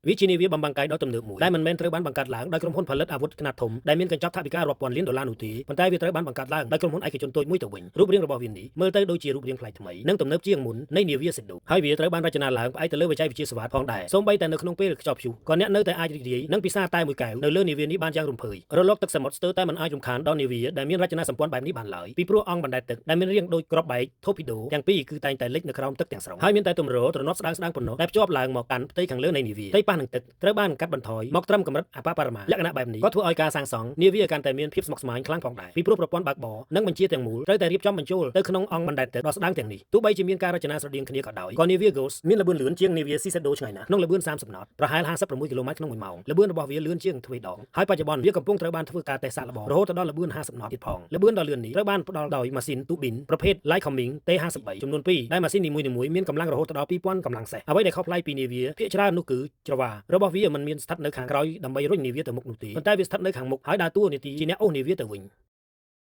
វាជានាវាបំបាំងកាយដ៏ទំនើបមួយដែលមិនមែនត្រូវបានបង្កើតឡើងដោយក្រុមហ៊ុនផលិតអាវុធខ្នាតធំដែលមានកញ្ចប់ថវិការាប់ពាន់លានដុល្លារនោះទេប៉ុន្តែវាត្រូវបានបង្កើតឡើងដោយក្រុមហ៊ុនឯកជនតូចមួយទៅវិញរូបរាងរបស់វានេះមើលទៅដូចជារូបរាងប្លែកថ្មីនិងទំនើបជាងមុននៃនាវា Shadow ហើយវាត្រូវបានរចនាឡើងផ្អែកទៅលើបច្ចេកវិទ្យាសុវត្ថិផងដែរសូម្បីតែនៅក្នុងពេលខ្យល់ព្យុះក៏អ្នកនៅតែអាចរីករាយនិងពិសាតែមួយកែវនៅលើនាវានេះបានយ៉ាងរំភើយរលកទឹកសមុទ្រស្ទើរតែមិនអាចរំខានដល់នាវាដែលមានរចនាសម្ព័ន្ធបែបនេះបានឡើយពីព្រោះអង្គបណ្ដែតទឹកដែលមានរាងដូចគ្រាប់បែក torpedo ទាំងពីរគឺតែងតែលិចនៅក្រោមទឹកទាំងស្រុងហើយមានតែទម្រទ្រនាប់ស្ដើងៗប៉ុណ្ណោះដែលភ្ជាប់ឡើងមកកាន់ផ្ទៃខាងលើនៃនាវាផ្ទៃប៉ះនឹងទឹកត្រូវបានកាត់បន្ថយមកត្រឹមកម្រិតអបបរមាលក្ខណៈបែបនេះក៏ធ្វើឲ្យការសាងសង់នាវាកាន់តែមានភាពស្មុគស្មាញខ្លាំងផងដែរពីព្រោះប្រព័ន្ធបើកបរនិងបញ្ជាទាំងមូលត្រូវតែរៀបចំបញ្ចូលទៅក្នុងអង្គបណ្ដែតទឹកដ៏ស្ដើងទាំងនេះទោះបីជាមានការរចនាស្រដៀងគ្នាក៏ដោយក៏នាវា Ghost មានល្បឿនលឿនជាងនាវា Sea Shadow ឆ្ងាយណាស់ក្នុងល្បឿន30ណតប្រហែល56គីឡូម៉ែត្រក្នុង1ម៉ោងល្បឿនរបស់វាលឿនជាងទ្វេដងហើយបច្ចុប្បន្នវាកំពុងត្រូវបានធ្វើការតេស្តសាកល្បងរហូតដល់ល្បឿន50ណតទៀតផងល្បឿនដ៏លឿននេះត្រូវបានផ្ដល់ដោយម៉ាស៊ីនទូប៊ីនប្រភេទ Lycoming T53 ចំនួន2ដែលម៉ាស៊ីននីមួយៗមានកម្លាំងរហូតដល់2000កម្លាំងសេះអ្វីដែលខុសប្លែកពីនាវាភាគច្រើននោះគឺច្រវារបស់វាមិនមានស្ថិតនៅខាងក្រោយដើម្បីរុញនាវាទៅមុខនោះទេប៉ុន្តែវាស្ថិតនៅខាងមុខហើយដើរតួនាទីជាអ្នកអូសនាវាទៅវិញ។